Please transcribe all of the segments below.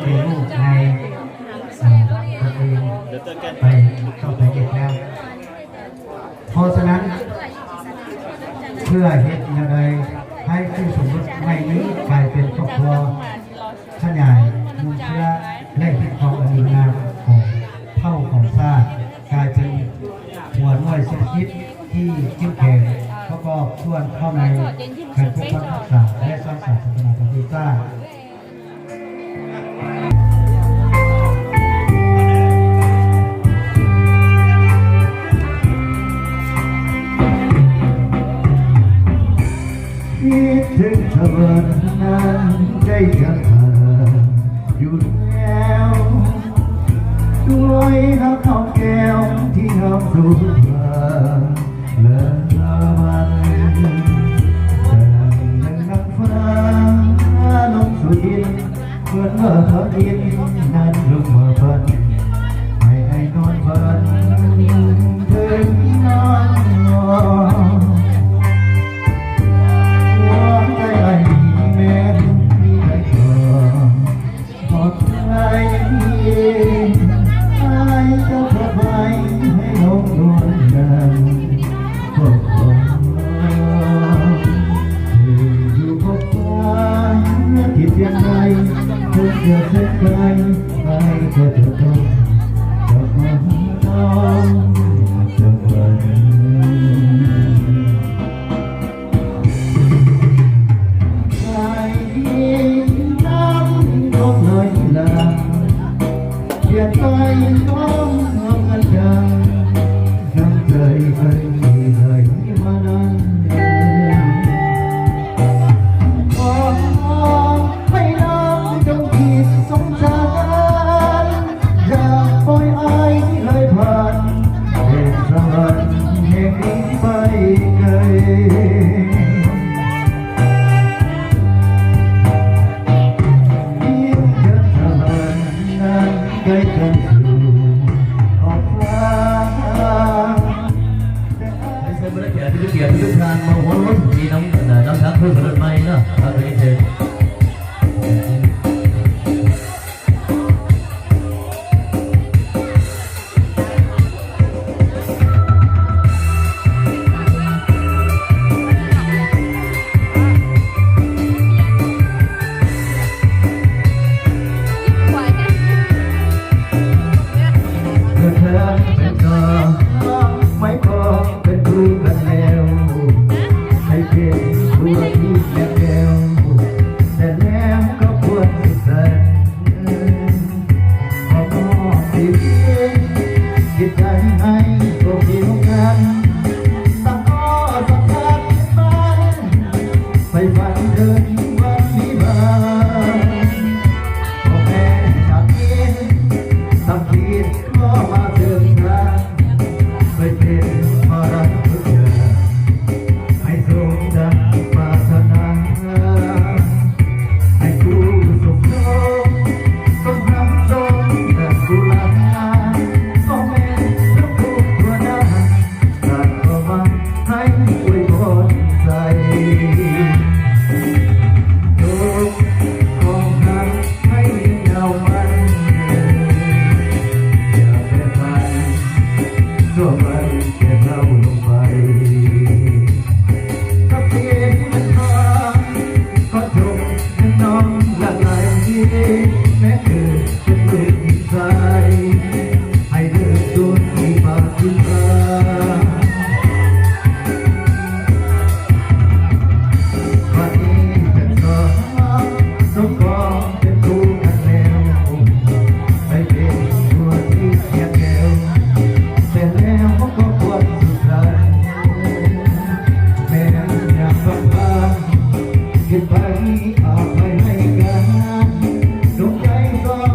เลี้ยงลูกใน เอ่อ ตัวเองไปต่อไปอีกแล้ว เพราะฉะนั้น เพื่อเห็นแนวใดให้คู่สมรสใหม่นี้กลายเป็นครอบครัวขยายมูลเชื้อและเห็นความอันดีงามของเผ่าของชาติ กลายเป็นหัวหน่วยเศรษฐกิจที่เข้มแข็ง ประกอบส่วนเข้าในการปกปักรักษาและสร้างสรรค์ศาสนาพระพุทธเจ้า คิดถึงเธอวันนั้นใจจะขาดอยู่แล้ว ด้วยรักหอมแก้มที่หอมทุกวันและละวัน แต่หนึ่งนางฟ้าลงสู่ดิน เหมือนว่าพระอินทร์นั้นลงมาบัน ให้ไอ้นอนฝันถึงนอน หัวใจไอ้แม่นมีไอ้ก่อน ปลอดภัย ไอ้เจ้าพระไฟให้ลงดวงดัง ก็ขอให้อยู่พบฟ้าที่เพียงใด คงจะเส้นไกล ไอ้ก็จะต้องกลับมาหาน้องสักวัน ใจน้ำนมไหลหลั่ง เปลี่ยนไปน้องเท่ากันดัง น้ำใจใครที่ไหลมานาน ขอให้น้องจงคิดสงสาร อย่าปล่อยอ้ายเลยผ่าน เปลี่ยนสถานแห่งนี้ไปไกล ยิ่งเดินทางนั้นใกล้กันสู่ขอบฟ้า Xin mời tất cả quý vị, quý vị thân mong muốn có một kỳ năm, năm tháng vui vẻ, may mắn, à, à, Tus hlub tus txog, maiv pom peb tus kab leo, hais tias ua ib yam leo, tes leo koj puas txawj. Qhov muag txiv, kev cai hais kom kev hlub nqan, tag koj txoj kab pab, pais fab dhawv vaj li vaj. Pom me tag kis, tag kis koj mas txawj txaj, pais pem pab rau kuv yam, hais zoo dab pas tag na. Hais kuv zoo zoo, zoo hnab zoo ntawm kuv lawm, koj me hlub kuv ua dab, tag koj mas hais ua poj ntxhais. Zoo koj hnab hais li nyuam mas, yam peb fab txuas mas peb hlauj loo pais. Koj txiv neej no, koj tsoom neej no lam lais, me kwv peb tus ntxhais, hais lus tuaj ib pas txij nqa. Vaj ib tag koj, zoo koj peb tus kab leo, pais pem ua tib yam leo, tes leo koj puas txawj txaj. Me nyuam paj paj, kev pais ib ob pais hais kab, zoo cai koj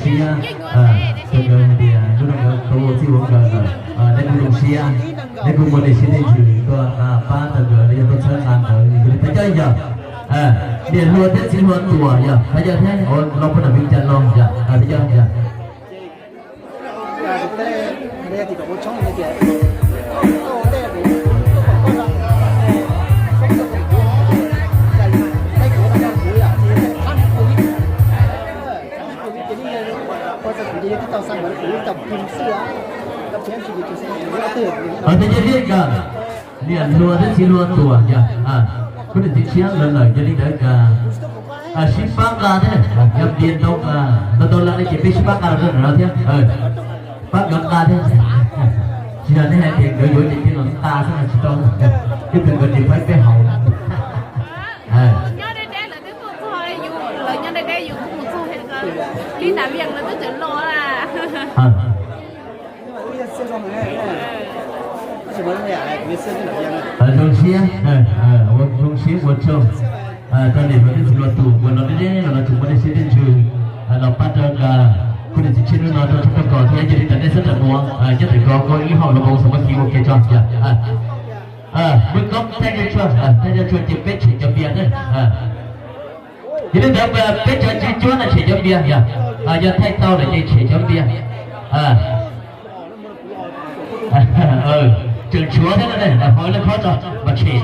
siab rau nkawd hais tias hnub no nkawd tau ua txij ua nkawm lawm, nej kuj zoo siab, nej kuj muaj dej siab dej ntsws tuaj pab rau nkawd los yog tuaj txhawb nqa nkawd, yog li peb cov yog niam hluas thiab txiv hluas tuam yog peb cov thiab los pab nram Vias Cas los yog peb cov yog. Hos peb cov thiab kawg, niam hluas thiab txiv hluas tuam yog, kuv niam txiv tshiab lawv lawm yog li ntawd kawg, sib pab nqa thiab, yog tias ntau ntau lawm no ces peb sib pab nqa rau no thiab, pab nkawd nqa thiab. Tsis yog nej hais tias nkawd yuav ces cia los nqa xwb no tsis tau, ib pliag nkawd nim faib peb hauv. Nyob deb deb lawv twb tuaj txog, yus lawv nyob deb deb yus kuj mus txog, li Nam Vias lawv twb tseem los na. Zoo siab, zoo siab ua tsaug rau niam hluas thiab txiv hluas tuam uas los deb deb los no tseem muaj dej siab dej ntsws los pab rau kuv niam txiv tshiab hnub no rau txog rau kos thiab. Yog li ntawd nej sawv daws mus nyob ntawm ko ua ib hom los mus xav muab kiv ua ke tso. Peb koob thaij cov tshuaj, thaij cov tshuaj ces peb tshem cov npias na. Yog li ntawd peb cov tswv cuab no tshem cov npias yog, yog thaij tau lawm ces tshem cov npias. Tseem tshuav thiab, hov lawv khob tso mas tshem.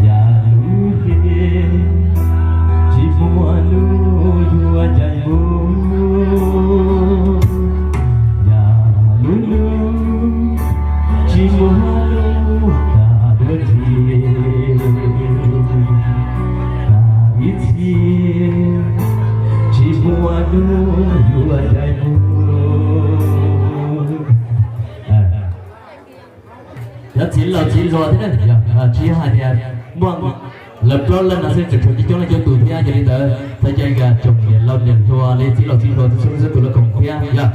Yam lub hli tsis muaj lub yuav cais mus, yam lub lub tsis muaj lub tag dua tsi, tag ib txhis tsis muaj lub yuav cais mus. Yog txiv laus txiv hluas thiab, tsis yog hais tias muaj lawv plaub leeg no xwb, tseem tshuav coob leej coob tus thiab. Yog li ntawd thov caw tsoom niam laus niam hluas li txiv laus txiv hluas txhua leej txhua tus los koom thiab yog.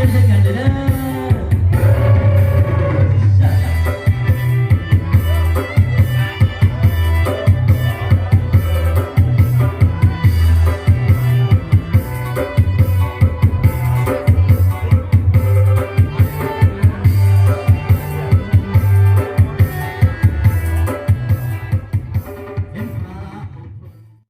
Peb sawv daws